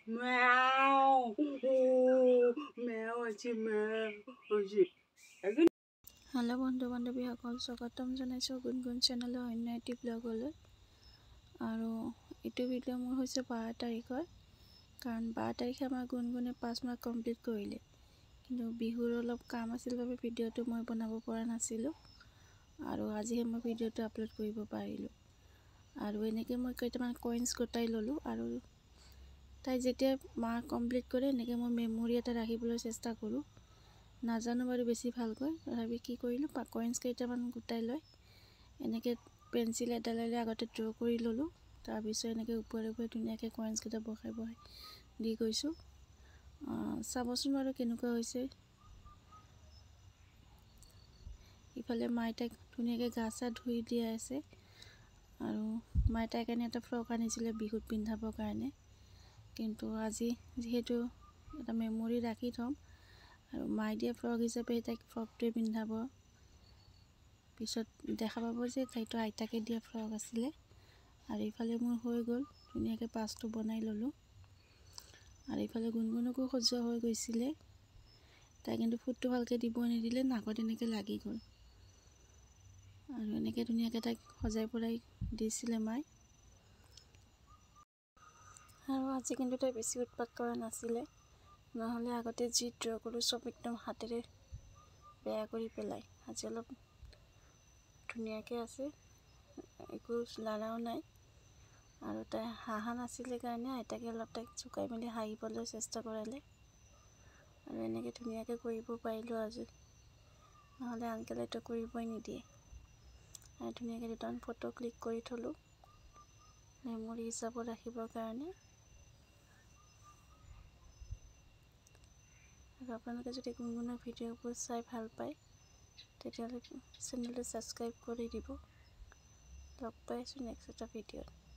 ম্যাও, ম্যাও আছে, ম্যাও আছে। হেল্ল' বন্ধু বান্ধৱীসকল, স্বাগতম জনাইছোঁ গুণগুণ চেনেলৰ অন্য এটি ব্লগলৈ। আৰু এইটো ভিডিঅ' মোৰ হৈছে 12 তাৰিখৰ, কাৰণ 12 তাৰিখে আমাৰ গুণগুণে 5 মাহ কমপ্লিট কৰিলে। কিন্তু বিহুৰ অলপ কাম আছিল বাবে ভিডিঅ'টো মই বনাব পৰা নাছিলোঁ আৰু আজিহে মই ভিডিঅ'টো আপলোড কৰিব পাৰিলোঁ। আৰু এনেকৈ মই কেইটামান কইনছ গোটাই ল'লোঁ আৰু তাই যেতিয়া মাহ কমপ্লিট কৰে এনেকৈ মই মেমৰি এটা ৰাখিবলৈ চেষ্টা কৰোঁ। নাজানো বাৰু বেছি ভালকৈ, তথাপি কি কৰিলোঁ, কইনছ কেইটামান গোটাই লৈ এনেকৈ পেঞ্চিল এডালেৰে আগতে ড্ৰ কৰি ল'লোঁ। তাৰপিছত এনেকৈ ওপৰে ওপৰে ধুনীয়াকৈ কইনছকেইটা বহাই বহাই দি গৈছোঁ। চাবচোন বাৰু কেনেকুৱা হৈছে। ইফালে মায়ে তাইক ধুনীয়াকৈ গা চা ধুই দিয়াই আছে আৰু মায়ে তাইৰ কাৰণে এটা ফ্ৰক আনিছিলে বিহুত পিন্ধাবৰ কাৰণে। কিন্তু আজি যিহেতু এটা মেমৰি ৰাখি থ'ম আৰু মায়ে দিয়া ফ্ৰক হিচাপে তাইক ফ্ৰকটোৱে পিন্ধাব। পিছত দেখা পাব যে তাইতো আইতাকে দিয়া ফ্ৰক আছিলে। আৰু ইফালে মোৰ হৈ গ'ল, ধুনীয়াকৈ পাঁচটো বনাই ল'লোঁ। আৰু ইফালে গুণগুণকো সজোৱা হৈ গৈছিলে, তাই কিন্তু ফুটটো ভালকৈ দিব নিদিলে, নাকত এনেকৈ লাগি গ'ল। আৰু এনেকৈ ধুনীয়াকৈ তাইক সজাই পৰাই দিছিলে মায়ে। আৰু আজি কিন্তু তাই বেছি উৎপাত কৰা নাছিলে, নহ'লে আগতে যি ড্ৰ কৰোঁ চব একদম হাতেৰে বেয়া কৰি পেলায়। আজি অলপ ধুনীয়াকৈ আছে, একো লাৰাও নাই। আৰু তাই হাঁহা নাছিলে কাৰণে আইতাকে অলপ তাইক জোকাই মেলি হাঁহিবলৈ চেষ্টা কৰালে। আৰু এনেকৈ ধুনীয়াকৈ কৰিব পাৰিলোঁ আজি, নহ'লে আনকালেতো কৰিবই নিদিয়ে। আৰু ধুনীয়াকৈ দুটামান ফটো ক্লিক কৰি থ'লোঁ মেমৰি হিচাপত ৰাখিবৰ কাৰণে। আৰু আপোনালোকে যদি গুণগুণৰ ভিডিঅ'বোৰ চাই ভাল পায় তেতিয়াহ'লে চেনেলটো ছাবস্ক্ৰাইব কৰি দিব। লগ পাই আছোঁ নেক্সট এটা ভিডিঅ'ত।